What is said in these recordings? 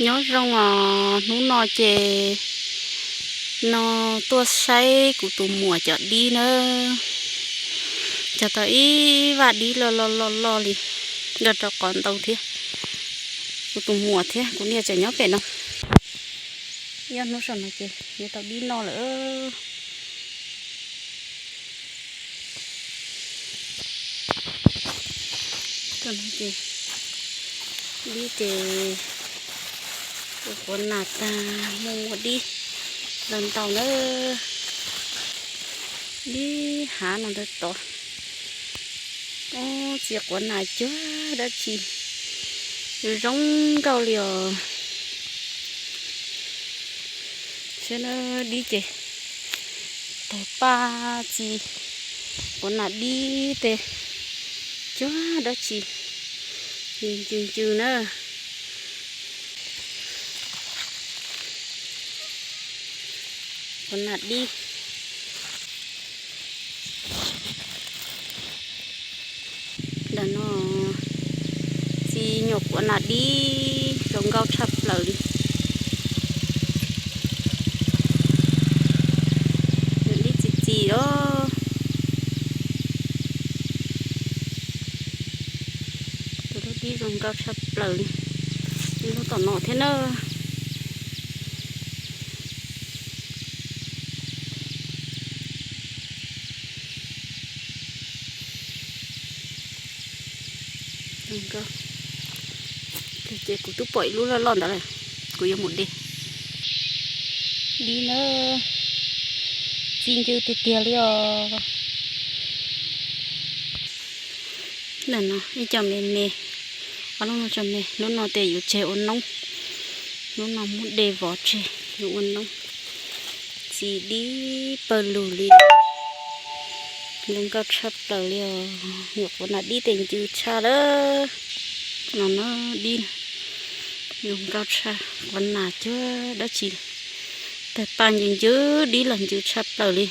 Nyob zoo os, hnub no ces no tuaj saib kuv tus muam cov dib na. Cog tau ib vaj dib loj loj loj loj li, nrog rau qhov ntau thiab. Kuv tus muam thiab kuv niam tseem nyob pem no. Ib ob hnub saum no ces yuav tau dib noj lawm. Dib ces quav nas tag, muaj muaj dib ntau ntau na. Dib hav no ntawd tod. Txiv quav nas cuag dab tsi, zoo nkauj li os. Saib na, dib ces tawg paj txiv quav nas dib tej cuag dab tsi, ncw ncw na. Quav nas dib. Ntawm no txiv nyuam quav nas dib zoo nkauj tshaj plaws li. Dib txi txiv os. Tus lub dib zoo nkauj tshaj plaws li. Ib lub tom no thiab na. Ces kuv twb pom ib lub loj loj ntawd lawm, kuv yuav mus de. Dib na, txi ncw tiag tiag li os. Ntawm no ib co me me, ob lub no tso me, lub no tias yuav tseg ua noob, lub no muab de vov tseg yuav ua noob. Txi dib pawg lug li, zoo nkauj tshaj plaws li os. Nyuam quav nas dib tes ncw tshaj lawm. No no dib zoo nkauj tshaj, quav nas cuag dab tsi, tawg paj ncw ncw, dib los ncw tshaj plaws li.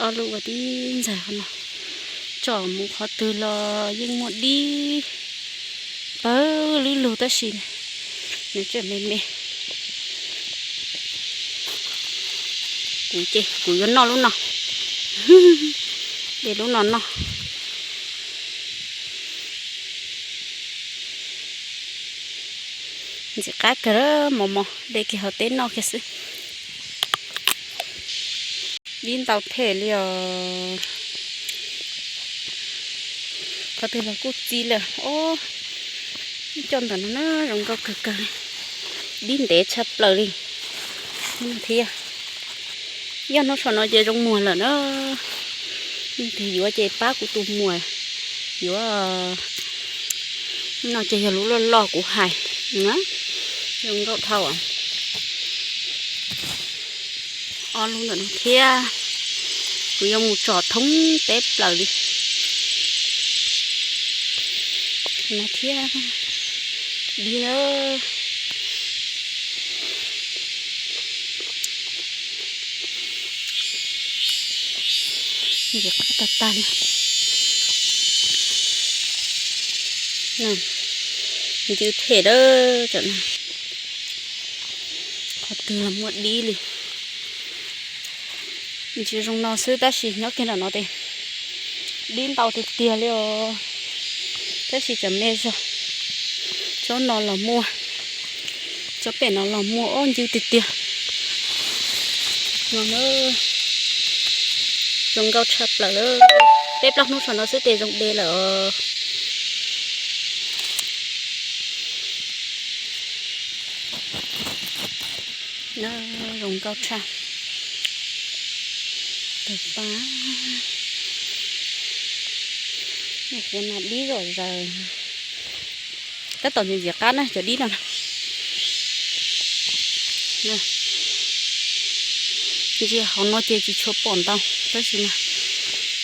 Ob lub ua tib ntxaig qhov no, tsom mus qhov twg los yeej muaj dib pawg lug tab sis nws tseem me me. Kuv ces kuv yuav noj lub no, de lub no noj. Ntxim qab kawg, mos mos de kiag hauv teb noj kiag xwb. Dib ntau phem li os. Qhov twg los kuj txi lawm. Ob, cov ntawm no na zoo nkauj kawg kawg, dib ntev tshaj plaws li thiab. Yog hnub saum no ces zoo muag lawm na. Tig yuav ces pab kuv tus muam yuav. No ces yog lub loj loj kuv hais, zoo nkauj dhau. Ob lub ntawm no thiab, kuv yuav mus tsom thoob teb plaws li no thiab. Dib na, ntxim qab tag tag li. Ncw them dawb tsam no, qhov twg los muaj dib li. Ntsia zoo no xwb tab sis nyob kiag nram no ces dib ntau tiag tiag li os. Tab sis tseem me zog. Tsob no los muaj, tsob pem no los muaj, ob ncw tiag tiag. No na, zoo nkauj tshaj plaws lawm. Peb plaub hnub saum no xwb ces zoo de lawm os. Zoo nkauj tshaj. Tawg paj, quav nas dib zom zaws. Tab tom ntxim ntxim qab na cov dib no. Ntsia hauv no ces tsis tshua pom ntau tab sis mas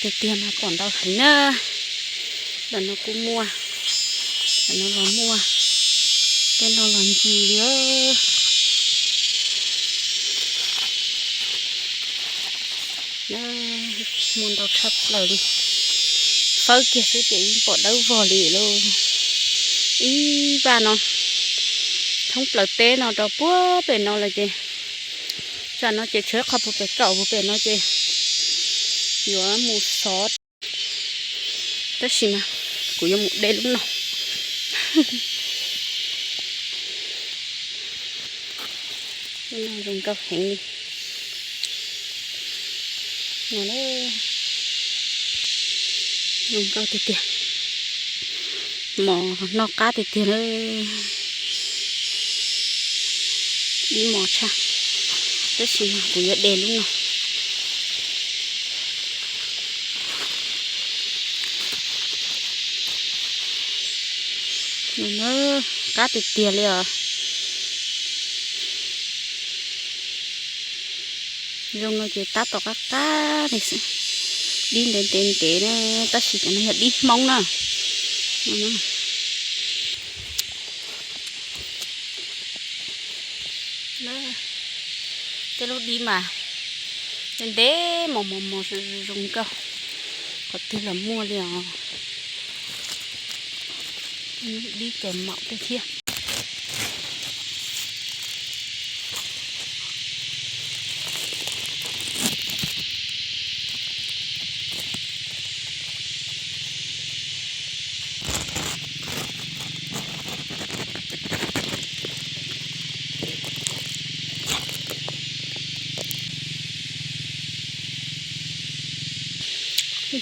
tiag tiag mas pom ntau heev na. Ntawm no kuj muaj, ntawm no los muaj, tej no los ncw li. Muaj ntau tshaj plaws li. Fawb kiag xwb ces yeej pom dawb vog li lauj. Ib vaj no Thoob plaws teb no rau puag pem no lawm ces, tsam no ces tshuav qhov puag pem kaum puag pem no ces yuav mus xov. Tab sis mas kuv yuav mus de lub no. Lub no zoo nkauj heev li. No na, zoo nkauj tiag tiag. Mos noj qab tiag tiag na. Ib mos tshaj, tab sis mas kuv yuav de lub no. No na, qab tiag tiag li os. Zoo no ces tab tom qab qab li xwb. Dib ntev ntev ntev na, tab sis cov no yog dib Hmoob na. Tej lub dib mas ntev ntev mos mos mos zoo nkauj, qhov twg los muaj li os. Dib ces maum tej thiab.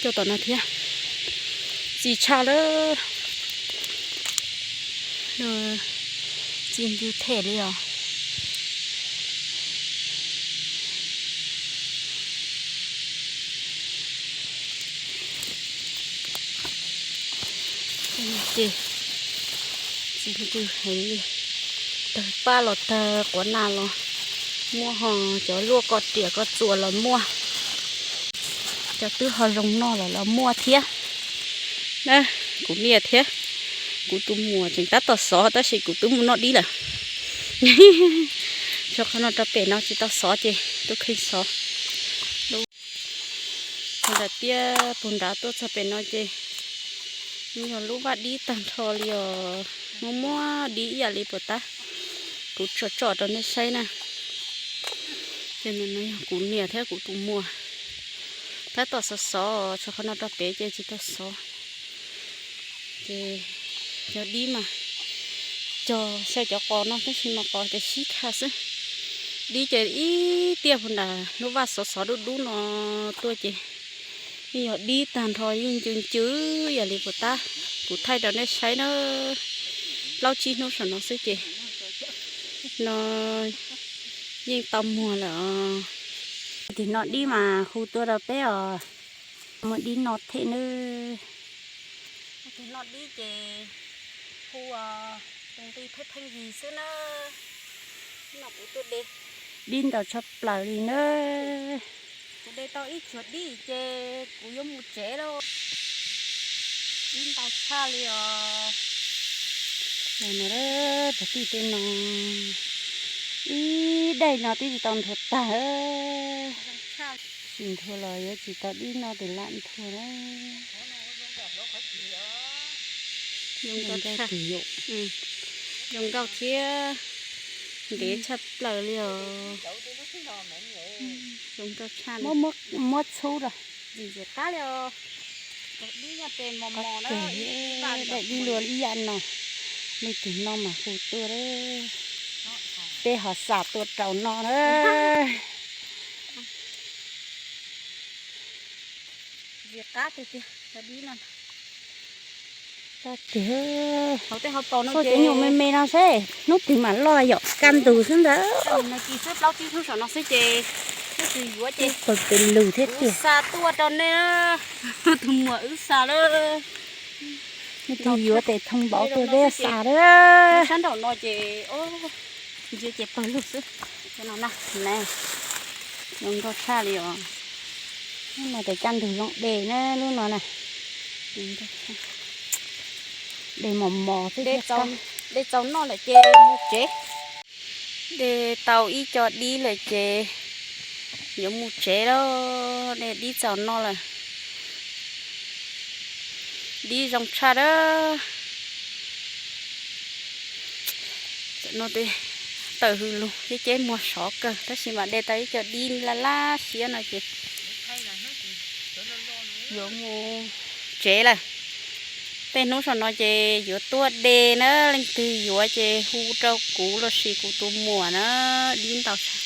Coj tom no thiab. Txi tshaj lawm. Txi ncw them li os. Ces txi ncw heev li, tawg paj los tawg quav nas los muaj, ho cov luaj ko riam ko txuas los muaj, cov twb ho zoo noj lawm los muaj thiab. Kuv niam thiab kuv tus muam tseem tab tom xov tab sis kuv twb mus noj dib lawm. Tso qhov no rau pem no tsis tau xov ces tus kheej xov. Puag nram tiaj puag nrad tuaj txog pem no ces yog lub vaj dib tag nrho li os. Muaj muaj dib ib yam li puas tab kuv tsom tsom rau nej saib na. Ces no yog kuv niam thiab kuv tus muam tab tom xov xov, tso qhov no rau pem ces tsis tau xov. Ces cov dib mas cog xyaw cov qos no tab sis mas qos ces sib kha xwb. Dib ces ib tiaj puag nram lub vaj xov xov dub dub no tuaj ces yeej yog dib tag nrho, yeej ncw ncw yam li puas tab kuv thaij rau nej saib na. Plaub tsib hnub saum no xwb ces no yeej tau muag lawm os. Tim no dib mas hu tuaj rau peb os. Muaj dib no them nawb. Tim no dib ces hu tus nqi pheej pheej yig xwb na. Dib ntau tshaj plaws li na. Kuv de tau ib cuag dib ces kuv yuav mus tsev lauj. Dib ntau tshaj li os. Los no, cov tij tej no, ib daim no twb tsis tau nthuav tag. Tsis nthuav los yuav tsis tau dib no tes lam nthuav na. Zoo nkauj thiab ntev tshaj plaws li os. Zoo nkauj tshaj li. Muab txhub rau. Ntxim ntxim qab li os. Daim dib luag ib yam no, leej twg noj mas hu tuaj. Peb ho xa tuaj rau noj na. Ntxim qab tiag tiag cov dib no. Tag tiag. Hauv tej hauv paus no ces nyuam me me no seb hnub twg mam loj yom, kaj ntug xwb ntag. Nag kis xwb plaub tsib hnub saum no xwb ces twb tsis yuav ces pawg pes lug thiab tiag. Xa tuaj rau nej, tus muam wb xa lawm. Nej twg yuav tes thoo npauv tuaj peb xa lawm. Sab nraum no ces ntsia ces pawg lug xwb. Cov no na, zoo nkauj tshaj li os. Lub no ces kaj ntug zoo de na lub no na. De mos mos xwb. De txaus noj lawm ces mus tsev. De tau ib co dib lawm ces yuav mus tsev lauj. De dib txaus noj lawm. Dib zoo tshaj dab. No tej tawm hws lug thiab ces muag sov kawg, tab sis mas de tau ib co dib laj laj siab no ces yuav mus tsev lawm. Tej hnub saum no ces yuav tuaj de na, leej twg yuav ces hu rau kuv los sis kuv tus muam na, dib ntau tshaj.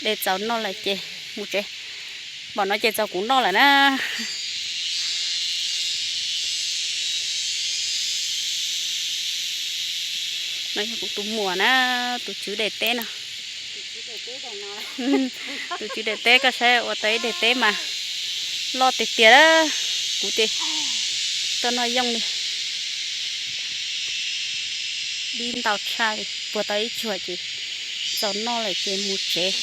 De txaus noj lawm ces mus tsev. Npaum no ces txaus kuv noj lawm na. No yog kuv tus muam na, tus tswv daim teb no. Tus tswv daim teb, koj saib ua tau ib daim teb mas loj tiag tiag a. Kuv ces tau noj yooj li. Dib ntau tshaj li, puag tau ib chuag ces txaus noj lawm ces mus tsev.